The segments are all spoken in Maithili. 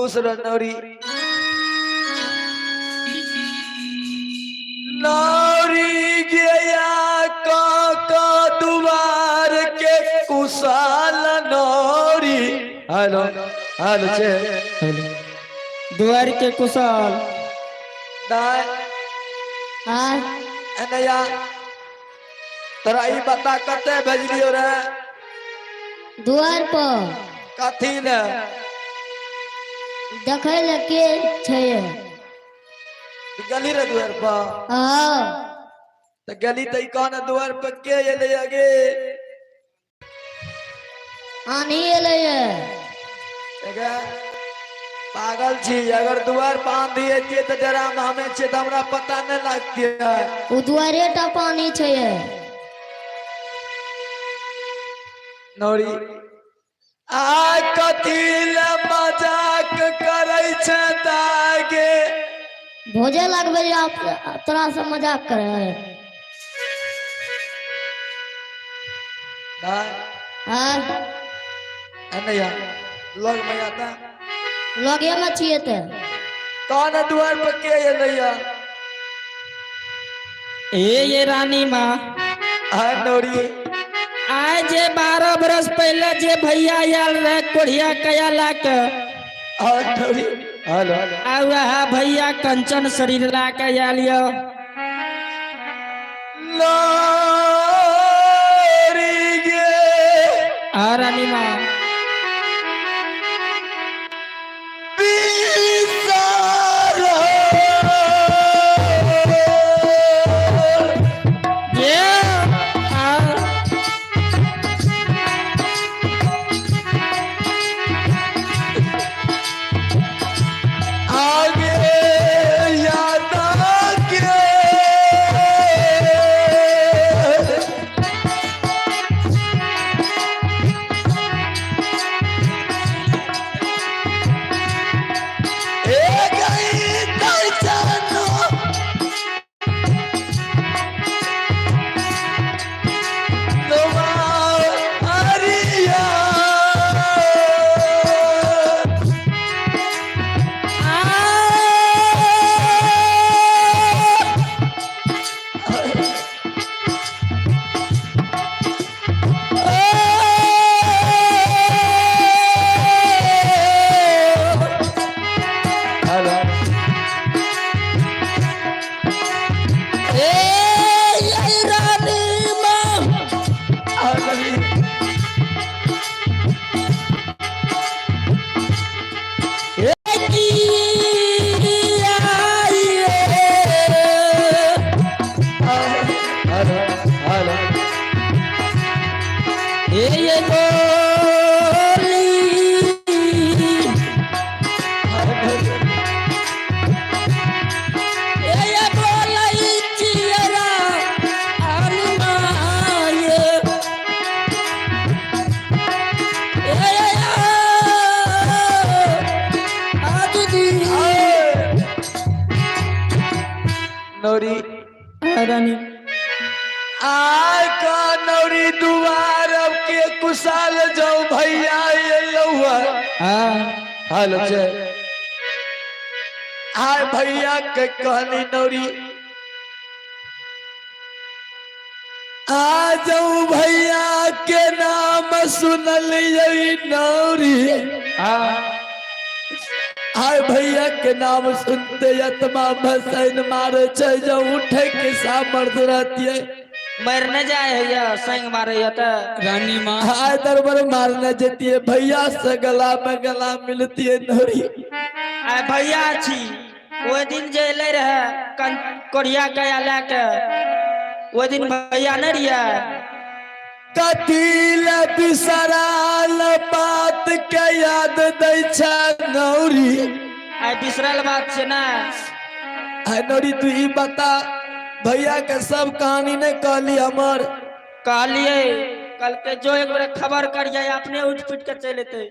खुश रह नौरी। नौरी गया का दुआर के कुशाल नौरी। हेलो हेलो छे हेलो, दुआर के कुशल। दाय। हाँ। एनैया तोरा ई बता कते भेजलियो रे? दुआर पर। कथी ले? देखै लए के छै। गेली रे दुआर पर? हाँ। तऽ गेली तऽ ई कहने दुआर पर के एलै गे? आन्ही एलै। एगे पागल छी, अगर दुआर पर आंधी एतियै तऽ डेरा मे हमे छियै तऽ हमरा पता नहि लागतियै? ओ दुआरे टा पानी छै। नौरी, आ कथी ले मजाक करै छै दागे? भोजे लगबै आप तोरा से मजाक करे। दाय। हाँ। एनैया लग में आता। लगे में छियै तऽ। कौन दुआर पर के एलैया? ए ये रानी माँ। हाँ नौरी। आइ जे 12 बरस पहले जे भैया आयल रहे कोढ़िया कया ला के, हाँ नौरी, हेलो। आ वह भैया कंचन शरीर ला के आयल यो। नौरी गे। आ रानी माँ। बिसार। ये आ आगे याद के। ए गई दर्शनो हरिया। हेलो। ए ये रानी माँ। ए की आई रे। Hello hello. ए ये गोली। ए ये बोलै चियरा अनुमाय। ए ये आ दीदी। नौरी। रानी। आय का नौरी, दुआर अब के कुशाल जाओ भैया एलौआ। हाँ। हेलो छे आय भैया के कहनी नौरी, आ जाऊ भैया के नाम सुनल नौरी। हाँ। आय भैया के नाम सुनते आत्मा भसैन मारे छै, जो उठे के सामर्थ्य रहती है। मर न जाए है संग मारे है तऽ। रानी माँ। आय दरबार मारने जेती है, भैया से गला में गला मिलती है नौरी। आय भैया छी, ओहि दिन जे एलै रहे कोढ़िया गया लए के, ओहि दिन भैया नहि रहियै? कथी ले बिसराल बात के याद दै छै नौरी? आइ बिसरल बात छै ने। आय नौरी, तू ई बता, भैया के सब कहानी नहीं कहली हमर? कहलियै, कहलकै जो एक बेर खबर करियै, अपने उठि पिट के चलि एतै।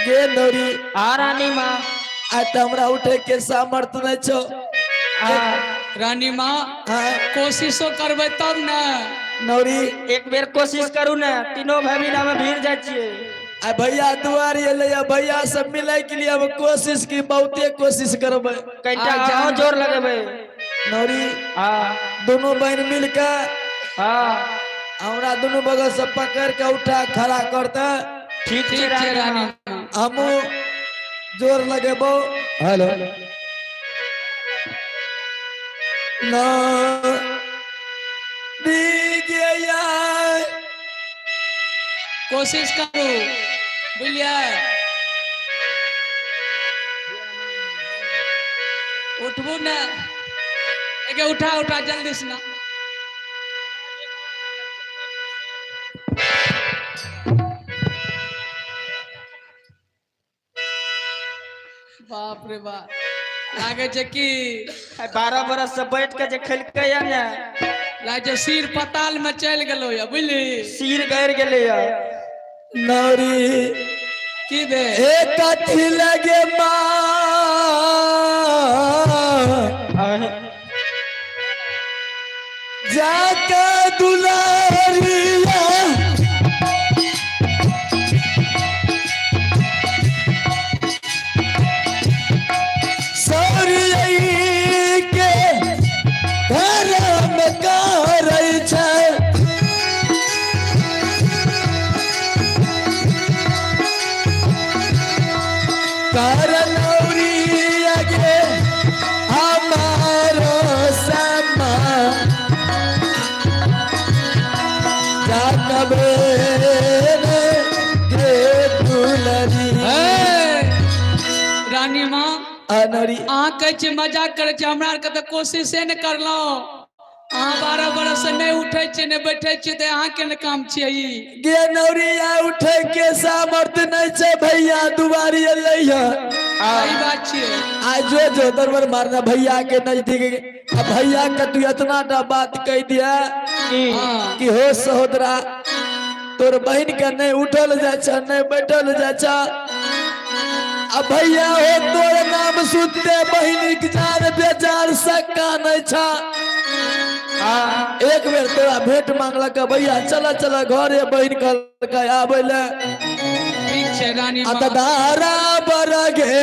गे नौरी। आ रानी माँ। आय तऽ हमरा उठे के सामर्थ्य नहीं छौ। आ। रानी माँ। हाँ। कोशिशो करबै तब ने। नौरी। एक बेर कोशिश करू ने, तीनों भाई बहिन भीड़ जाइ छियै। आ भैया दुआरी एलै आ भैया सब मिलै के लिए हम कोशिश की बहुते कोशिश करबै। कनिटा आ अहाँ जान। जोर लगेबै। नौरी। हाँ। दोनों बहन मिल के हाँ। हमरा दोनों बगल से पकड़ के उठा खड़ा करते। ठीक छै। ठीक छै। रानी रानी माँ। माँ। हमू जोर लगेबो। हेलो ना दीजिए। कोशिश करू, बुझलियै? उठबू ने एके, उठा उठा जल्दी से ना। बाप रे बाप, लागे छै कि आइ 12 बरस से बैठ के जे खेलकै या ने। लागे छै सिर पताल में चलि गेलो या, बुझली? सिर गड़ गेलै या। नौरी। की भेल? ए कथी लगे माँ जाके दुलारिया सौरिया के घर में करै छै। करनौरिया गे हमारो समा जाकबे गे दुलरी। हे, रानी माँ। अनरी। अहाँ कहै छी मजाक करै छी, हमरा आरके तऽ कोशिशे नहि करलहुँ। अहाँ 12 बरस से नहि उठै छियै, नहि बैठै छियै, तऽ अहाँके ने काम छियै ई? गे नौरिया, उठे के सामर्थ्य नहीं छै, भैया दुआरी एलै है। सही बात छियै। आ जो जो दरबर मारना भैया के नजदीक आ भैया के तू इतना टा बात कह दिया हाँ। कि हो सहोदरा, तोर बहन के नहीं उठल जाइ छ, नहीं बैठल जाइ छ, आ भैया हो तोर नाम सुनते बहन के जान बेचार सक्का नहीं छ। एक बेर तोरा भेंट मांगलक, भैया चल चल घरे, बहन कहलक आबै ले। ठीक छै रानी आ माँ। तऽ दारा बर गे।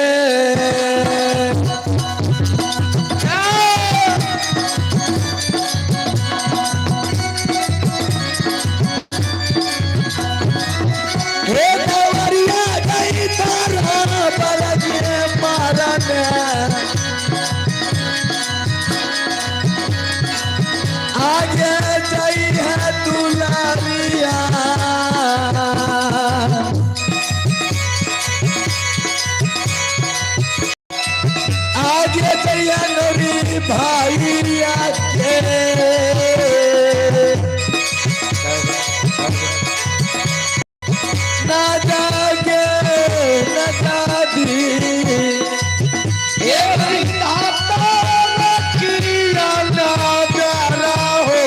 हे दवरिया गई तारा बर गे मारने आगे जाई है दुलारिया। आगे जइया नौरी भाइया के। ना जागे न जादी। ए दाता रखिया ना प्यारा हो।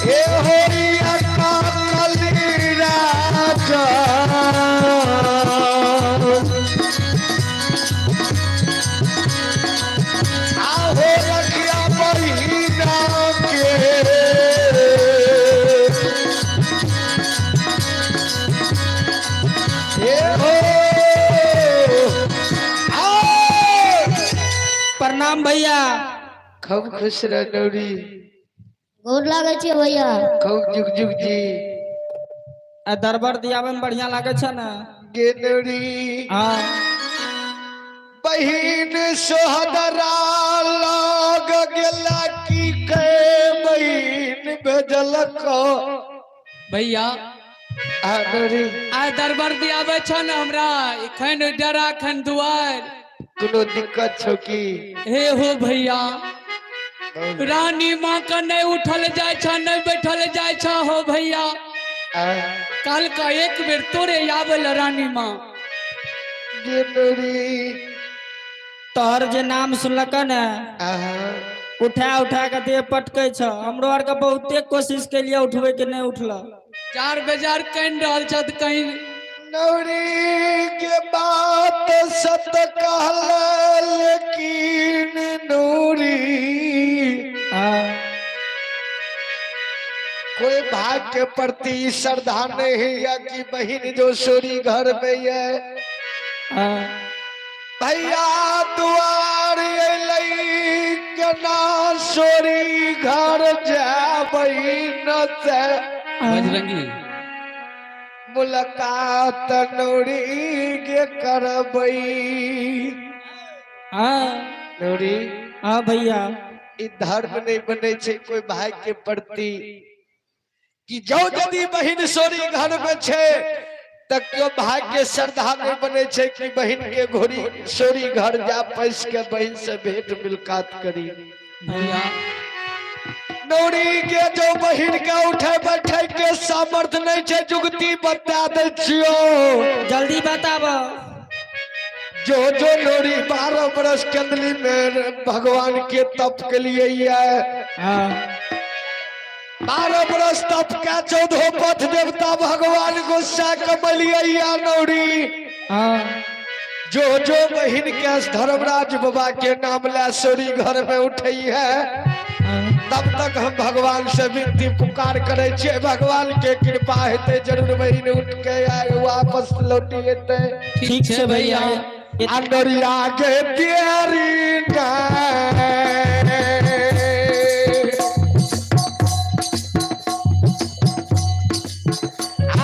ए होरिया का कली राजा। आहो रखिया बहिना के। ए हो आओ। प्रणाम भैया। खूब खुश रह नौरी। गोर लागै छै भैया। खूब जुग जुग जी। आ दरबार दियाबे में बढ़िया लागे छै ने? गे नौरी। हाँ। बहिन सोहदरा लाग गेला की के बहिन भेजलक। भैया। आ नौरी। आइ दरबार दियाबै छ ने हमरा, एखन डरा एखन दुआर। कोनो दिक्कत छौ की? हे हो भैया, रानी माँ के नहीं उठल जाइ छ, नहीं बैठल जाइ छ हो भैया। आ कल का एक बेर तोरे आबै ले रानी माँ। गे नौरी। तोहर जे नाम सुनलक ने, आहा। उठा उठा के देह पटकै छ। हमरो आर के बहुते कोशिश केलिए उठबै के, नहीं उठल। जार बेजार कनि रहल छ तऽ कहीं। नौरी के बात सत कहला, लेकिन नूरी कोई भाई के प्रति श्रद्धा नहीं है कि बहन जो सोरी घर में है। भैया दुआर अलै केना सोरी घर जा बहिन से बजरंगी मुलाकात नौरी के करबै। हाँ। नौरी। हाँ भैया। ई धर्म नहीं बने छै कोई भाई के प्रति कि जो यदि बहिन सोरी घर में छै त क्यों भाई के श्रद्धा नहीं बने छै कि बहिन के घोरी सोरी घर जा पैस के बहिन से भेंट मुलाकात करी। भैया। नौरी के जो बहिन के उठे बैठे के सामर्थ्य नहीं छै, जुगती बता दै छियो। जल्दी बताब। जो जो नौरी 12 बरस कंदली में भगवान के तप के लिए ही है, हाँ। 12 बरस तप के 14 पथ देवता भगवान गुस्सा कमलिए नौरी। हाँ। जो जो बहिन के धर्मराज बाबा के नाम ले सोरी घर में उठई है, तब तक हम भगवान से विनती पुकार करे छियै, भगवान के कृपा हेतै, जरूर बहिन उठ के आए वापस लौटी एतै। ठीक छै भैया। अंदरिया के तेरी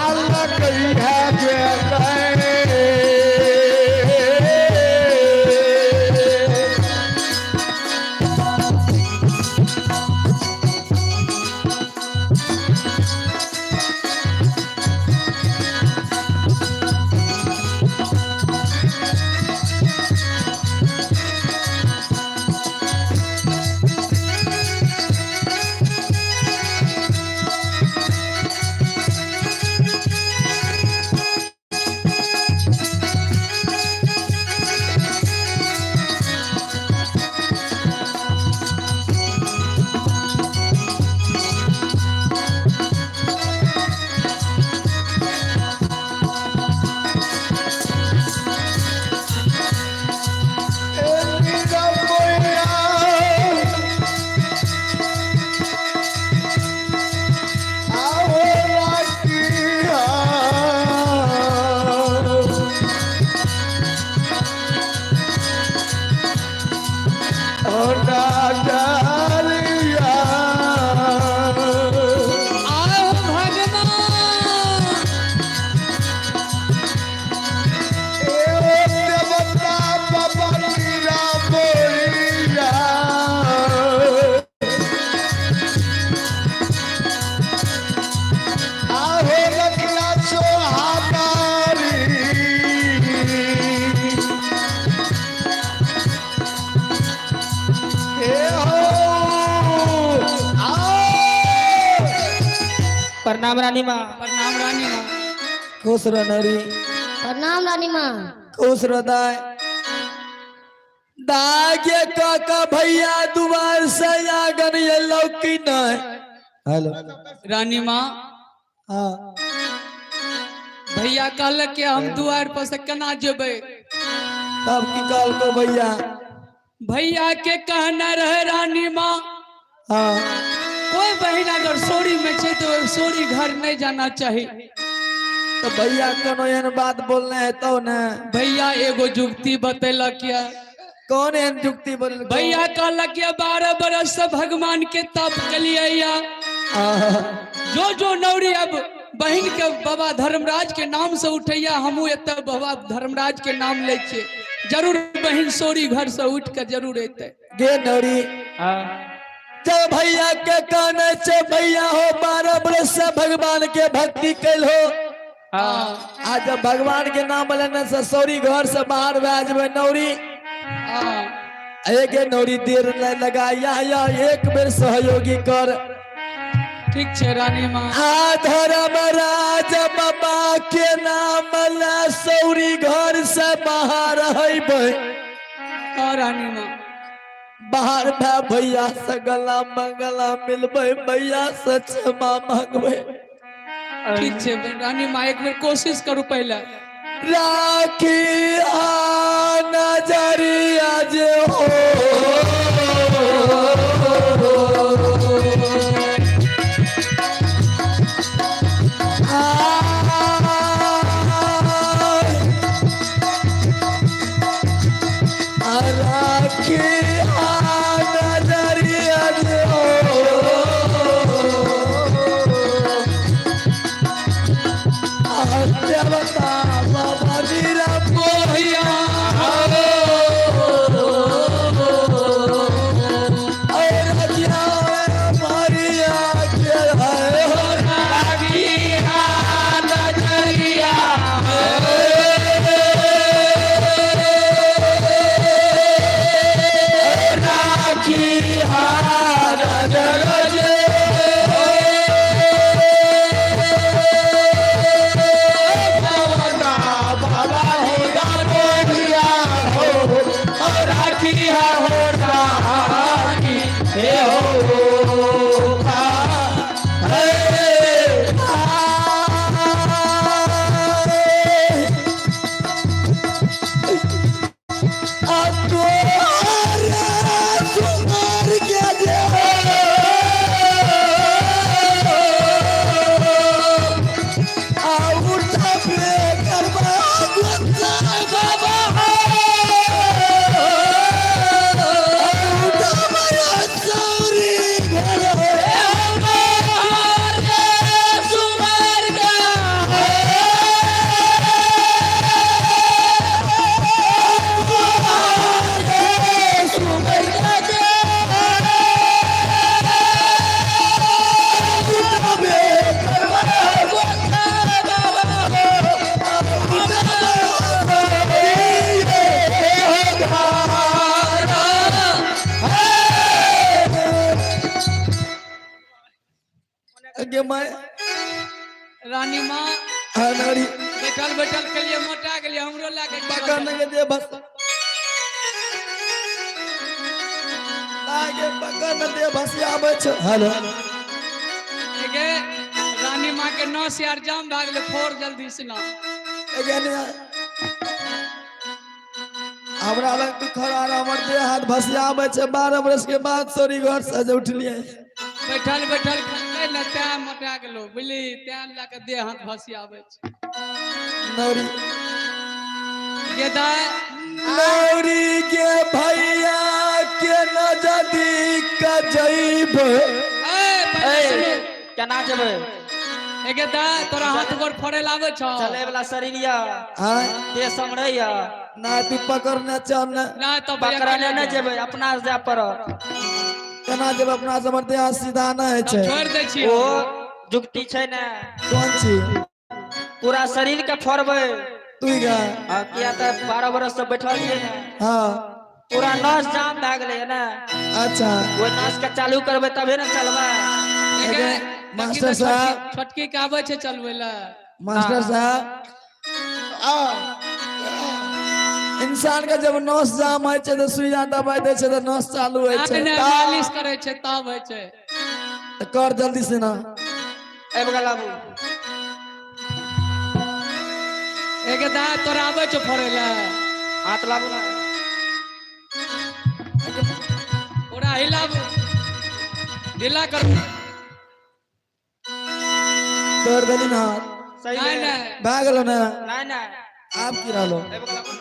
अलग है जे। आओ भगवान। प्रणाम रानी माँ। प्रणाम रानी माँ। खुश रह नौरी। प्रणाम रानी माँ। खुश रह दाय। दागे काका, भैया दुआर से आंगन एलौ कि नहीं? हेलो। रानी माँ। हाँ। भैया कहलक कि हम दुआर पर से केना जेबै? तब की कहलको भैया? भैया के कहना रहे रानी माँ, हाँ। कोई बहन अगर सोरी में छै तो सोरी घर नहीं जाना चाही। तो भैया कोनो एहन बात बोलने है तो ने? भैया एगो जुगती बतेलक या। कौन एहन जुगती बोल? भैया कहलक या 12 बरस से भगवान के तप के लिए या जो जो नौरी अब बहन के बाबा धर्मराज के नाम से उठैया, हमहू एतऽ बाबा धर्मराज के नाम लै छियै, जरूर बहन सोरी घर से उठ के जरूर एतै। गे नौरी, जब भैया के कहने छे, भैया हो 12 बरस से भगवान के भक्ति कैल हो, आ जब भगवान के नाम लेने से सौरी घर से बाहर भए जेबै नौरी, एक नौरी देर नहीं लगा, या एक बेर सहयोगी कर। ठीक छै रानी माँ। आ धर्मराज बाबा के नाम ले सौरी घर से बाहर हेबै। हाँ रानी माँ। बाहर भए भैया से गला मंगला मिलबै, भैया से क्षमा मांगबै। ठीक छै रानी माँ, एक बेर कोशिश करू पहिले। राखी आ नजरिया जे हो आ राखी आ नजरिया जे हो देवता बाबा वीरा मोहिया और रजिया मारिया के है हो राखी हार गे मैं रानी माँ हनरी बैठल बैठल के लिए मोटा गेलियै, हमरो लए के पकड़ने के दे बस आगे पकड़ने दे बस आबै छै। हेलो गे रानी माँ के 9 यार जाम भए गेलै, फोड़ जल्दी से ना। गे ने हमरा लग तू खड़ा रह, हमर देह हाथ भसियाबै छै। 12 बरस के बाद सोरी घर से जे उठलियै। बैठल बैठल खेलकै ने तैं मोटा गेलो, बुझली? तैं लए के देह हाथ भसियाबै छै। नौरी गे दाय नौरी के भैया के नजदी का जैब। ए पहिले सुनू। केना जेबै? ए गे दाय, तोरा हाथ गोर फोड़े लाबै छौ? चले वाला शरीर या हाँ देह समरै या। ना तू पकड़ने चल ना। नहि तऽ भैया पकड़ने नहि जेबै, अपना से जाय पड़त। केना जेब अपना से? हमर देह सीधा नहि तब छै। छोड़ि दै छी। ओ जुगती छै ने। कोन छी? पूरा शरीर के फोड़बै। तू गा। आ, किया तऽ 12 बरस से बैठल छियै ने। हाँ। पूरा नस जाम भए गेलै ने। अच्छा। ओहि नस के चालू करबै तबे ने चलबै। ए गे, मास्टर देखी तऽ साहब। छोटकी के आबै छै चलबै लए। मास्टर साहब, इंसान के जब नस जाम होइ छै तऽ सुइया दबाई दै छै तऽ नस चालू होइ छै। नहि, मालिश करै छै तब होइ छै। तऽ कर जल्दी से ना। आबि गेल आबू। ए गे दाय, तोरा आबै छौ फोड़ै लए? हाथ लाबू ने। पूरा हिलाबू, ढीला करू। तोड़ देली ना। सही नहि भेल। नहि। भए गेलो ने? नहि नहि। आब की रहलो? आबि गेल आबू ने।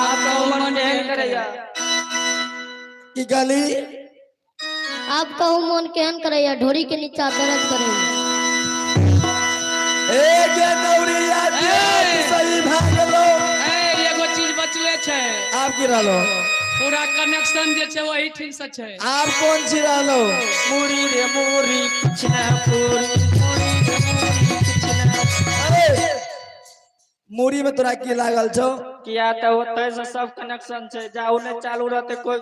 आब कहू मन केहन करैया? की कहली? आब कहू मोन केहन करैया? ढोरी के नीचा दर्द करैया। ए गे नौरिया, ए! सही भए गेलो। ए, एगो चीज बचले छै। आब की रहलो? पूरा कनेक्शन जे छै वही ठीक से छै। आब कोन चीज रहलो? मूड़ी रे मूड़ी किछु ने पूरी, मूड़ी रे मूड़ी किछु ने। अरे, मूड़ी में तोरा की लागल छौ? किया तऽ ओतय से सब कनेक्शन छै, जाउ नहि चालू रहतै कोई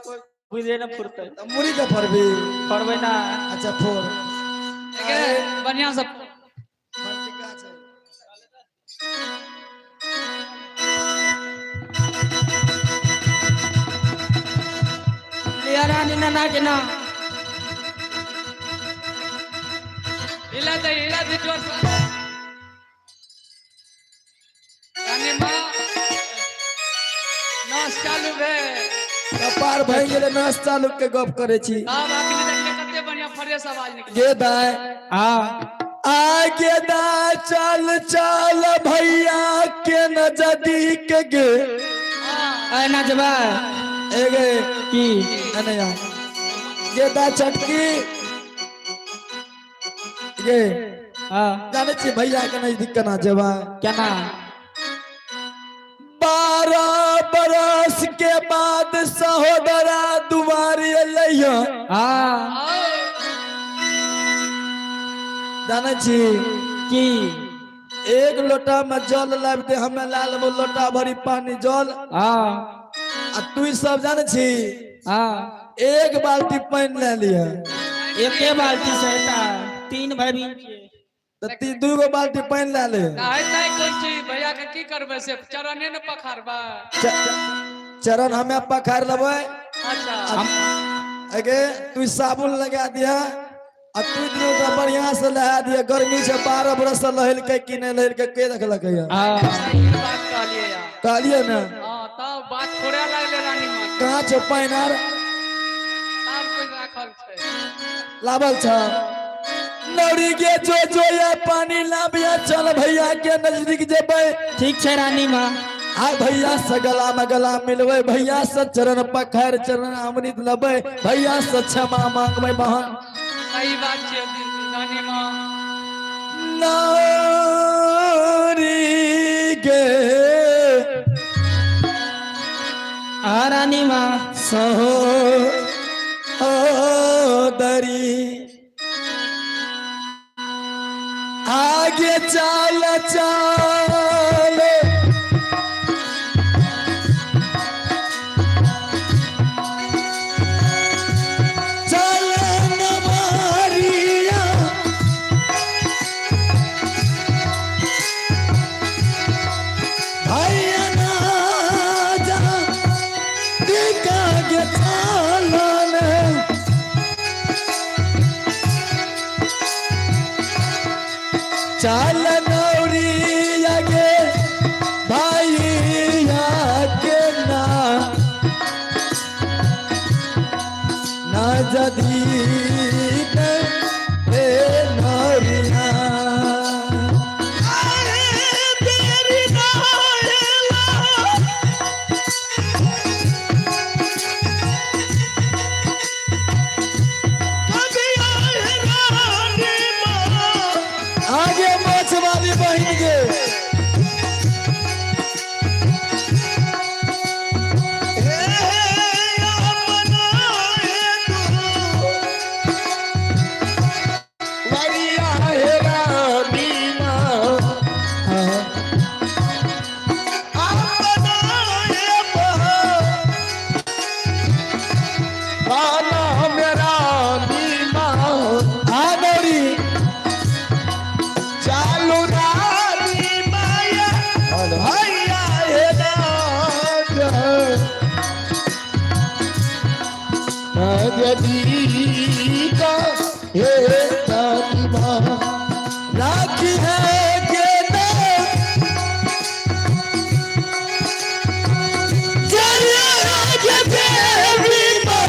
बुझे ने फुरतै। तऽ मूड़ी के फरबी? फरबै ना। अच्छा, फोड़। ए गे, बढ़ियां से। बंटिका छै। लिया रानी नाना के ना। हिला दे, हिला दे जोर से। रानी माँ, नाच चालू भेल। कपार भरि गेलै, नाच चालू के गप करै छी। तब अखनी देखिए कते बढ़िया फ्रेश आवाज निकले। गे दाय, हाँ। आगे दाय, चल चल भैया के नजदीक गे। ऐ नचबै। ए गे। की? एने आ। गे दाय चटकी गे। हाँ। जानै छी भैया के नजदीक केना जेबै? केना? 12 बरस के बाद सहोदरा दुआरी एलै। हाँ। जानै छी? की? एक लोटा में जल लाबि दे, हमे ला लेबो लोटा भरी पानी जल। हाँ। आ तू सब जानै छी? हाँ। एक बाल्टी पानि ले लिह। एके बाल्टी से हेता? तीन भाई बहिन छियै। तऽ ती दू गो बाल्टी पानि ले ले। हेतै कोन चीज? भैया के की करबै से चरणे ने पखारबै? चरण हमे पखार लेबै। अच्छा। अगे तू साबुन लगा दिया आ तू दुनू के बढ़िया से नहा दिया। गर्मी छै, 12 बरस से नहेलकै कि नहि नहेलकै, के देखलकै? हाँ। सही बात कहलियै यार। कहलियै ने? हाँ, तब बात छोड़े लागले रानी माँ। कहाँ छै पानि आर? तब कोई राखल छै। लाबल छ नौरी के, जो जो या पानी लाबिया, चल भैया के नजदीक जेबै। ठीक छै रानी माँ। आ भैया से गला में गला मिलबै, भैया से चरण पखार चरण अमृत लेबै, भैया से क्षमा मांगबै बहन। सही बात छै रानी माँ। नौरी गे। हाँ रानी माँ। सहोदरी, आगे चल चल। चल नवारिया, भैया ना जा दिखा के चलन। चल नौरी आगे भैया के ना नजदीक हे नौरिया। तेरी नायला। कभी आए रानी माँ। आगे मोछ वाली बहिन के। हे अपना तू वरिया हे रानी माँ। अपना बाना मेरा माँ। आ गौरी। चालू रानी माया भैया हे राजा नजदीक हे रानी माँ। राखी है के ना चले देवी माँ।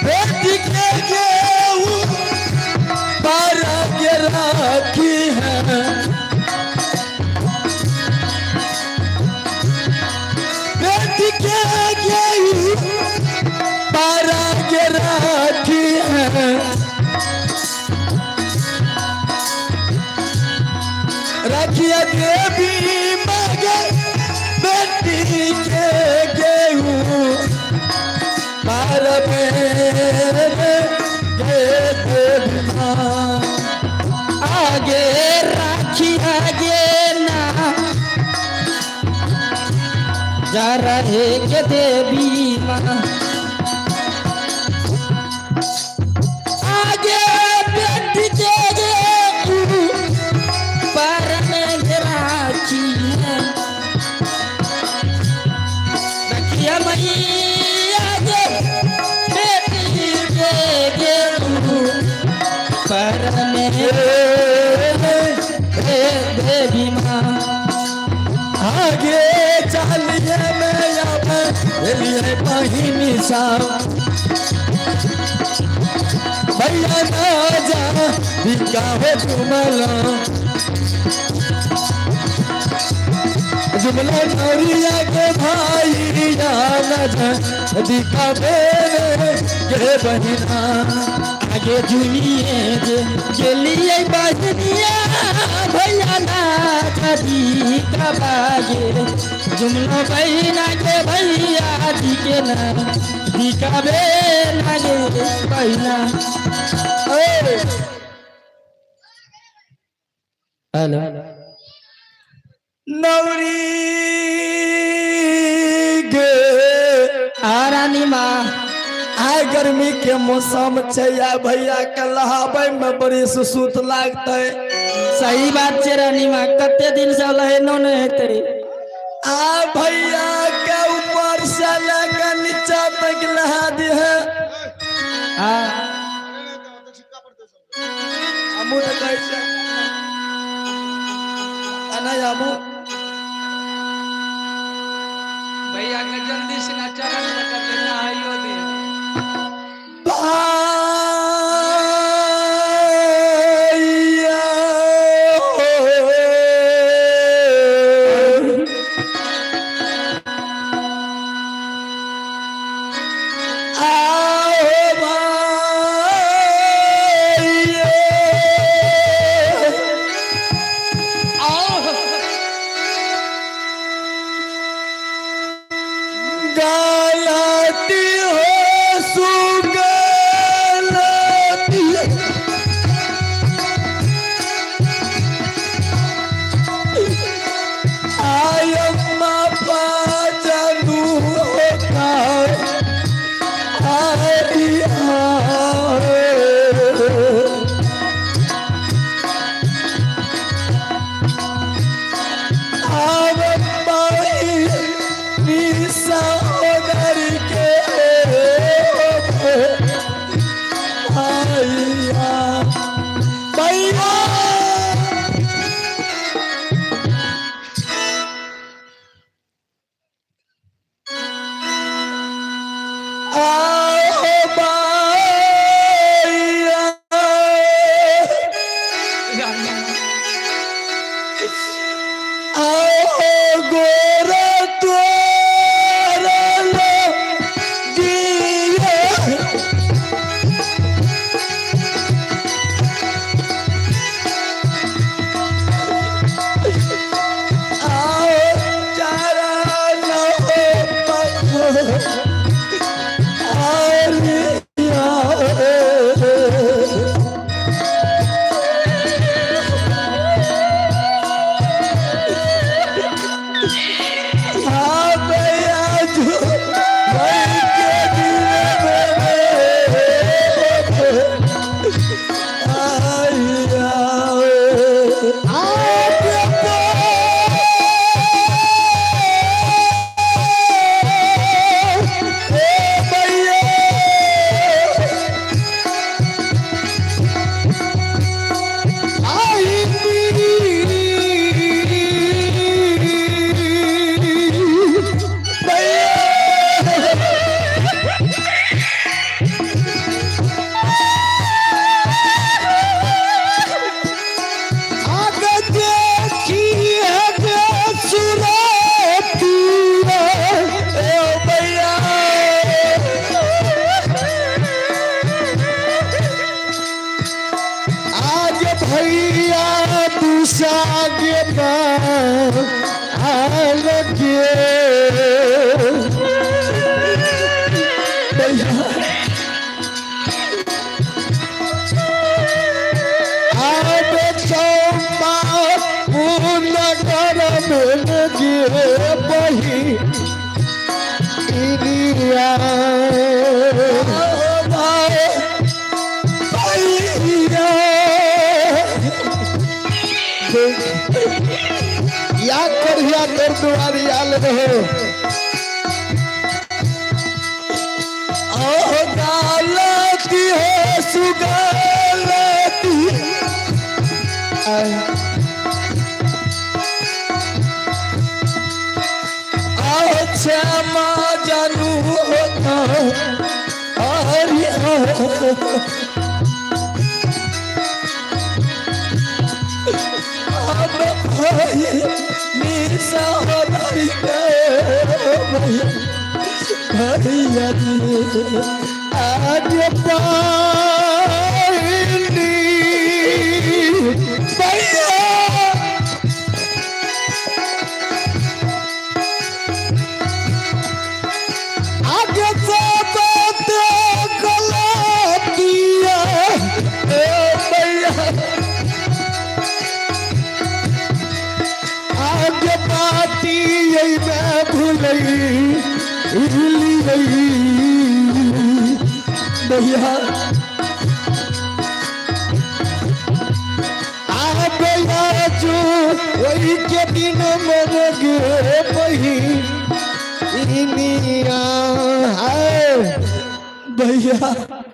बेटी के गेहूं पर के राखी है, बेटी के गेहूं पर के राखी है, रखिया देवी मगर बेटी के गेहूं पर मेरे गे देवी माँ। आगे राखी आगे ना जा रहे के देवी माँ। आगे बेटी के गे पर में राखी है। देवी माँ। आगे चलिए में अब लिए बहिनी साहब भैया ना जा दिखावे जुमला जुमला नौरिया के भाई या ना जा दिखावे के बहिना। आगे जुनिए जे गेलिए बहनिया भैया ना दी कबागे जुमलो बहिना के भैया जी के ना दिखावे ना गे बहिना। हेलो नौरी गे आ रानी माँ। आइ गर्मी के मौसम छै आ भैया के नहाबै में बड़ी सुसुत लागतै। सही बात छै रानी माँ, कते दिन से लहेनो नहीं हेतै। आ भैया के ऊपर से लेके नीचा तक नहा दिहे। हाँ हमू तऽ कहै छियै आ नहि आबू। भैया के जल्दी से ना चरण पकड़ के नहाइयो दे। भैया आओ भैया आओ गलती हो सुगलती आयम्मा पाजनू का आई आव माई सहोदर के भैया भैया आओ भैया आओ गोर तोर दिए आओ चरण आरिया। आज भैया दुसागे आल के आब चौपा नगर में गे बही इलिया। या करिया कर दुआरी आल रहे। ओ गालती हो सुगालती। श्यामा जानू होता हरि। अब भाई निशा भाई के भैया जी आज पानी भैया आगे से बात गलतिया ए भैया आगे पाती यही मैं भूलई भूली गई। भैया आबे आजू वही के दिन मर गे बही इनिया है। भैया।